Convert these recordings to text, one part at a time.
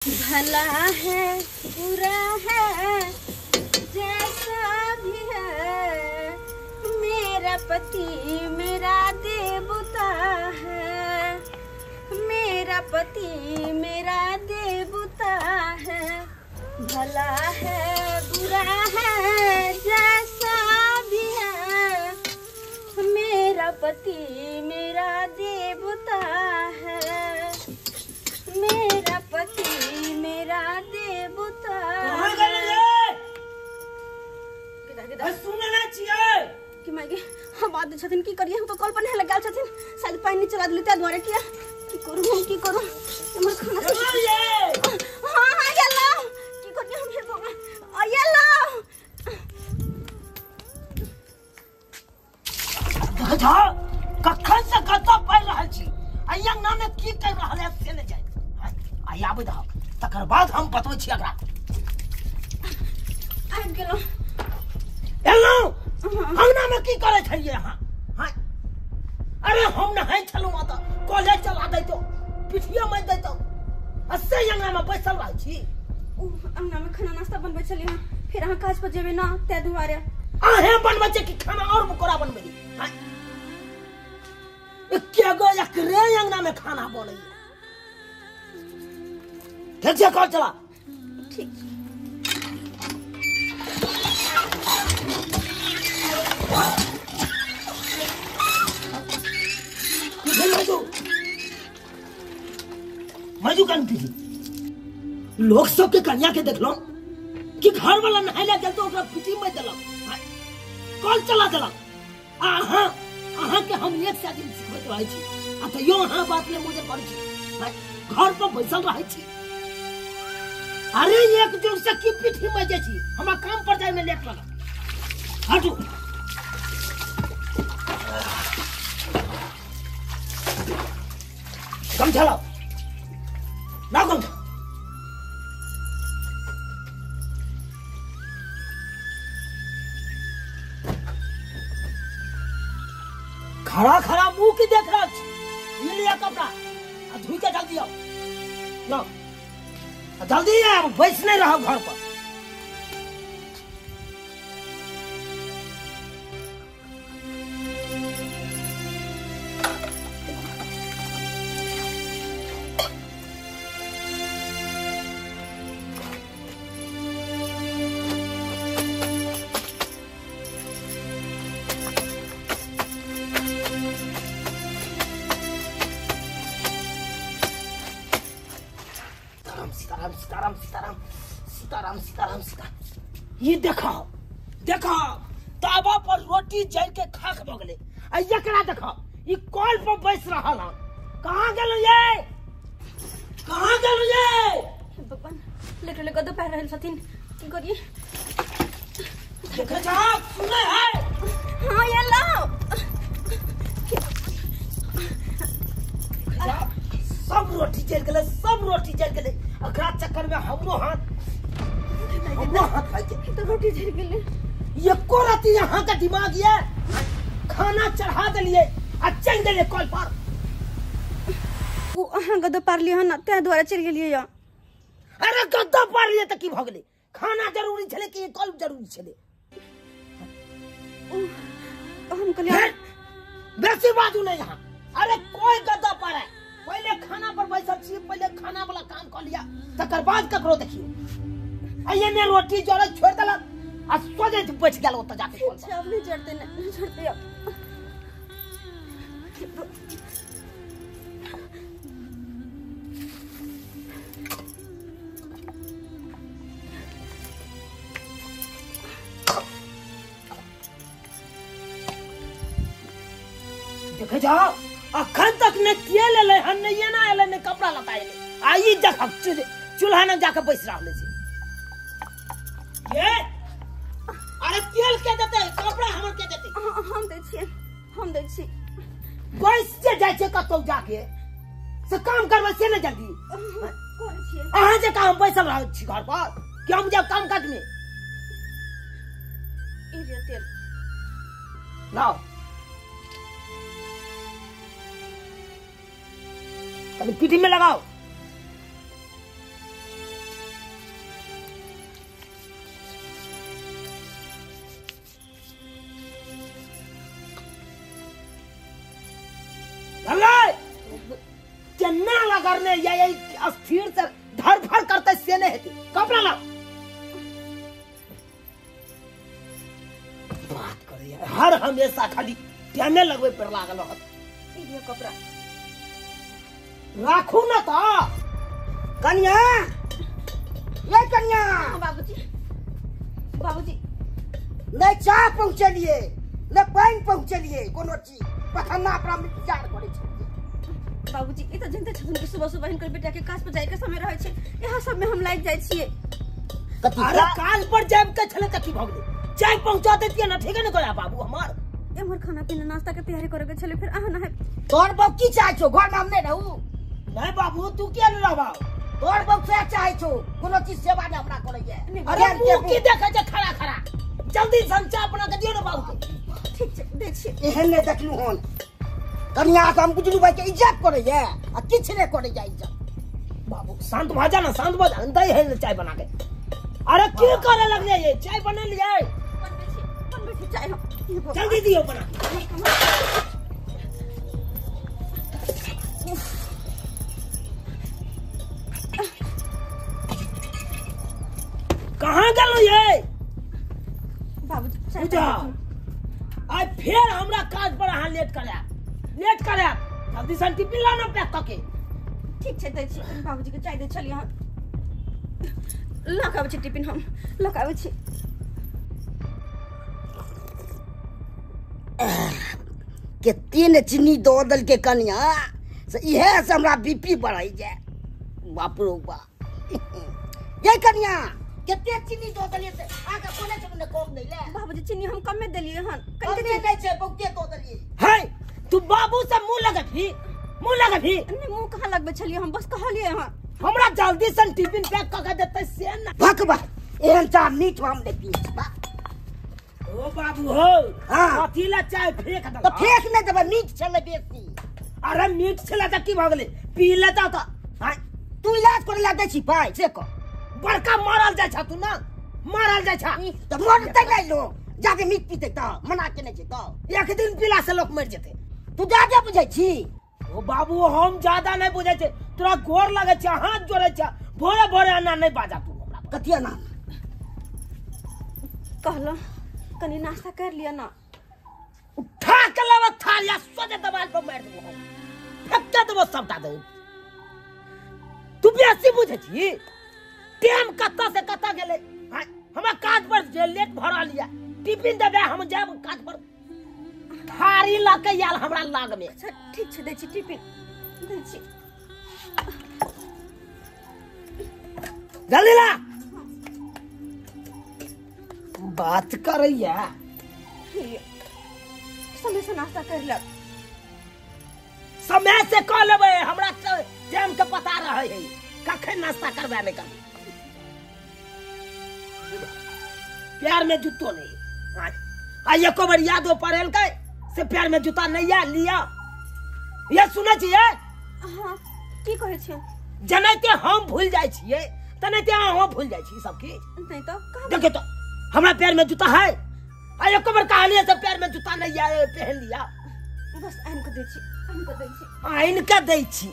भला है बुरा है जैसा भी है, मेरा पति मेरा देवता है, मेरा पति मेरा देवता है। भला है बुरा है जैसा भी है, मेरा पति मेरा देवता है, मेरा पति मेरा देवता है। कि माय गे, हम बात छथिन की करिए, हम तो कल पर नहे लग गेल छथिन, शायद पानि चला देली ताहि दुआरे। किया की करू हम, की करू हमर खाना। हां हां ये लो, की करिए हम, हे भगवान, आ ये लो। देखा कखन से कतौ पढ़ि रहल छी, आ अंगना में की कर रहल है से नहि जाय। आइ आबै दहक, तकर बाद हम बतबै छी एकरा। आबि गेलहुँ। एलहुँ अंगना में की करै छलियै अहाँ? हाँ, अरे हम नहाय छलहुँ ओतऽ, कॉलेज चला दैतौ, पिठिया मारि दैतौ, आ से अंगना में बैसल रहै छी। अंगना में खाना नाश्ता बनबै छलियै हँ, फेर अहाँ काज पर जेबै ना ताहि दुआरे। अहें बनबै छै कि खाना और कोरा बनबै? हाँ, एके गो एकरे अंगना में खाना बनैया। ठीक छै, कॉल चला। ठीक। मजू कन पीछे लोग सब के कन्या के देखलो कि घर वाला नहाय ला गेल तो ओकरा पिटी में देलक, कॉल चला देलक। अहाँ अहाँ के हम एक सौ दिन सिखबैत रहै छी, आ तैयो अहाँ बात ले मुझे करै छी, घर पर बैसल रहै छी। अरे एक जुग से की पिठी में जाइ छी, हमरा काम पर जाय में लेट लगल। हटू। गमछा लाओ, लाओ गमछा। खड़ा खड़ा मुंह की देख रहा छी, ये लिया कपड़ा आ धोई के जल्दी आओ, लाओ जल्दी आओ, बैस नहीं रहो घर पर। सीताराम सीताराम सीताराम सीताराम सीताराम सीताराम। ये देखो देखो तावा पर रोटी जल के खाक भ गेलै, आ एकरा देखो ई कल पर बैस रहल हन। कहाँ गेल ये, कहाँ गेल ये? भगवान लेट ले गदो पहर रहल छथिन, की करिए? देखे जा सुनै है? हां ये लो। सब रोटी जल गेलै, सब रोटी जल गेलै। अकरा चक्कर में हमरो हाथ भाई के तो रोटी जल गेलै। एको राती यहाँ का दिमाग ये खाना चढ़ा देलिए आ चल गेलिए कल पर। ओ अहाँ गदो पारलियै हन ताहि दुआरे चलि गेलियै या। अरे गदो पारलियै तऽ की भऽ गेलै? खाना जरूरी छलै कि कल जरूरी छलै? हम कहलियै बेसी बाजू नहीं यहाँ। अरे कोई गदो पारे, पहले खाना पर बैसल छी, पहले खाना वाला काम कर लिया, तकर बाद ककरो देखियो। आ एने रोटी जरै छोड़ देलक आ सोझे बैठ गेल ओतऽ जाके। अब नहीं जरते, नहीं जरते अब। देखे जाओ अखन तक ने तेल एलै हन, ने एना एलै, ने कपड़ा लत्ता एलै, आ ई देखक चूल्हा ने जाके बैस रहल छै। ये अरे तेल के देतै, कपड़ा हमर के देतै? हम दै छियै, हम दै छी। बैस जे जाइ छै कतौ जाके से काम करबै से ने जल्दी करै छियै। अहाँ जे काम बैसल रहल छी घर पर, कि हम जाब काम काज में? ई लिअ तेल लाओ। पीठी में लगाओ। रगड़ने या स्थिर से धड़फड़ करते से नहीं हेतै। कपड़ा लाओ। बात करे हर हमेशा खाली टाइमे लगबै पर लागल रहत। ई लिअ कपड़ा राखू ना त। कनिया ये कनिया। बाबूजी बाबूजी नहीं चाह पहुँचलिए ने पानि पहुँचलिए कोनो चीज पखना अपना विचार करे छै। बाबूजी ई त जनते छथिन कि सुबह सुबह हिनकर बेटा के काज पर जाय के समय रहै छै, यहाँ सब में हम लागि जाइ छियै। अरे काज पर जायब के छले त की भ गेलै, चाय पहुंचा देतियै ना ठीक है ने कोया बाबू हमार। एमहर खाना पीना नाश्ता के तैयारी करे के छले फिर अहाँ नहाय। तोर बाप की चाहै छौ घर में हम नहीं रहू? नहीं बाबू तू किया नहीं रहबा, तोर बाप से चाहै छौ कोनो चीज सेवा ने हमरा करे है। अरे मुंह की देखै छै खड़ा खड़ा, जल्दी संचा अपना के दियो ना बाबू के। ठीक छै दै छियै। एहन नै देखलु हन कनिया के हम बुझलु भाई के इज्जत करे है आ किछ नै करे है इज्जत। बाबू शांत भ जा ना, शांत भ जा, दै है चाय बना के। अरे की करे लगले ये चाय बना लियै? बनबै छी चाय हम, जल्दी दियो बना। कहाँ गेलौ ये बाबूजी? पूजा आज फेर हमरा काज पर अहाँ लेट करायब, लेट करायब। जल्दी सन टिफिन लाना पैक कऽ के। ठीक छै दै छी बाबूजी के चाय दै छलियै हम। लऽ कऽ आबै छी टिफिन, हम लऽ कऽ आबै छी। कते ने चीनी दऽ देलकै कनिया से इहे से हमरा बीपी बढ़ै जाय। बाप रो बाप ये कनिया कते चीनी दऽ देलियै से आगे कोने छै ने कम नै ले। बाबूजी चीनी हम कमे देलियै हन, कमे नै छै बहुते दऽ देलियै। है तू बाबू से मुंह लगबही, मुंह लगबही? नहीं मुंह कहाँ लगबै छलियै हम, बस कहलियै हन। हमरा जल्दी सन टिफिन पैक कऽ के देतै से ना। भकबा एहन चाह मीठ हम नै पी छी बा। ओ बाबू हो हां कथी ला चाय फेंक देलह? त फेंक नै देबै, मीठ छलै बेसी। अरे मीठ छलै त की भऽ गेलै, पी लेता त। हां तू इलाज करे ला दै छी पाइ से कह। बड़का मारल जाइ छ तू ना, मारल जाइ छ त मरतै नै लोग जाके मीठ पीते त मना केने छै त एक दिन पीला से लोग मर जेतै। तू जादे बुझै छी? ओ बाबू हम ज्यादा नहीं बुझै छी, तोरा गोर लगै छै, हाथ जोड़ै छै, भोरे भोरे एना नहीं बाजा तू हमरा। कथी एना कहलो कनी नाश्ता कर लिया ना। उठा के लाव थाली आ सोझे दबाल पर मारि देबो हम, फेंक देबो सबटा दे। तू बेसी बुझै छी? टाइम कतऽ से कतऽ गेलै। हमरा काज पर जे लेट भऽ रहल यऽ, टिफिन देबै हम जायब काज पर। थारी लऽ के आयल हमरा लग में। अच्छा ठीक छै दै छी टिफिन दै छी। जल्दी ला। बात करैया समय से नाश्ता कर ले। समय से कऽ लेबै, हमरा टाइम के पता रहै है कखन नाश्ता करबै नहि करबै। प्यार में जूतो नहीं आ एको बार यादो पड़ेलकै से प्यार में जूता नहीं आ लिया। ये सुनै छियै? हां की कहै छियै? जनाइते हम भूल जाइ छियै तनाइते अहाँ भूल जाइ छी सब किछ। नहीं तो देखियौ तो हमरा पैर में जूता है आ एको बार कहलियै से पैर में जूता नहीं आए पहन लिया। बस आनि के दै छी, आनि के दै छी, आनि के दै छी।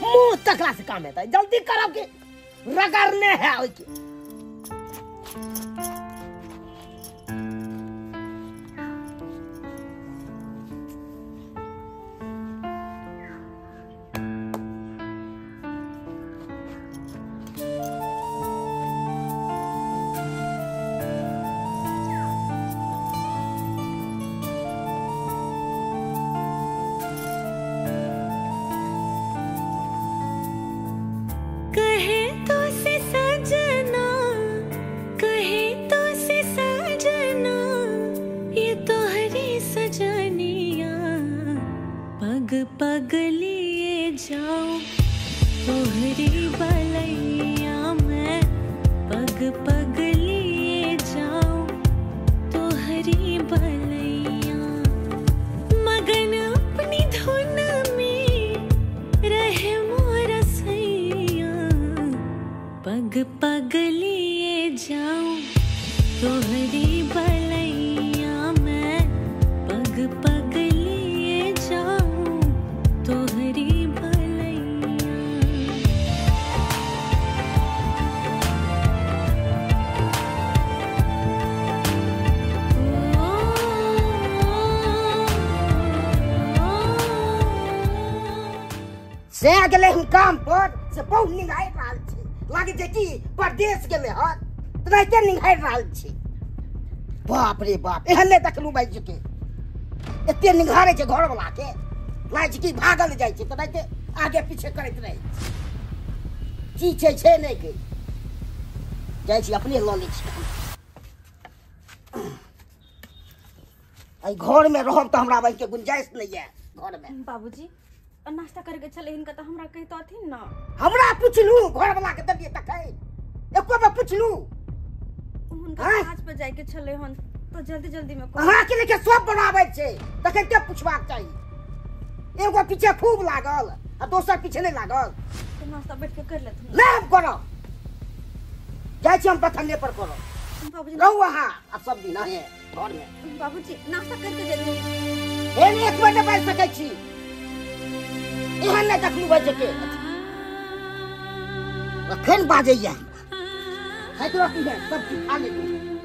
मुंह तकला से काम हेतै, जल्दी करब के रगड़ने है ओइके। पग लिए जाओ तोहरी बलैया मैं, पग पग लिए जाओ तोहरी बलैया। मगन अपनी धुन में रहे मोरा सैया, पग पग लिए जाओ। से गेलै हम काम पर से बहुत निंघारि रहल छी, लागै छै कि परदेश गेलै हन, तेनाहिते निंघारि रहल छी। बाप रे बाप, एहन नहि देखलहुँ भाई के एते निंघारै छै घरवला के, लागै छै कि भागल जाइ छै, तेनाहिते आगे पीछे करैत रहै छै। की छै छै नहि के जाइ छी अपने लऽ लै छी। एहि घरमे रहब तऽ हमरा भाई के गुंजाइश नहि यऽ घरमे। बाबूजी नाश्ता करके छलै हिनका तऽ हमरा कहितथिन न। हमरा पुछलू घरवला के देलियै तखन एको बेर पुछलू? हुनका काज पर जाइके छलै हन तऽ जल्दी जल्दी में अहाँके लेके सब बनाबै छै तखन के पुछबाक चाही। एगो पीछे खूब लागल आ दोसर पीछे नहि लागल। तऽ नाश्ता बैठ के कर लेथिन। नहि हम करब, जाइ छी हम बथन्ने पर करब। बाबूजी रहू अहाँ आब सब दिन अहें घरमे। बाबूजी नाश्ता करके जेथिन। एहन एक बेर नहि बाजि सकै छी, एहन नहि देखलू बाजि के अखन बाजैया। खाइत रहती है सब चीज खा लेती।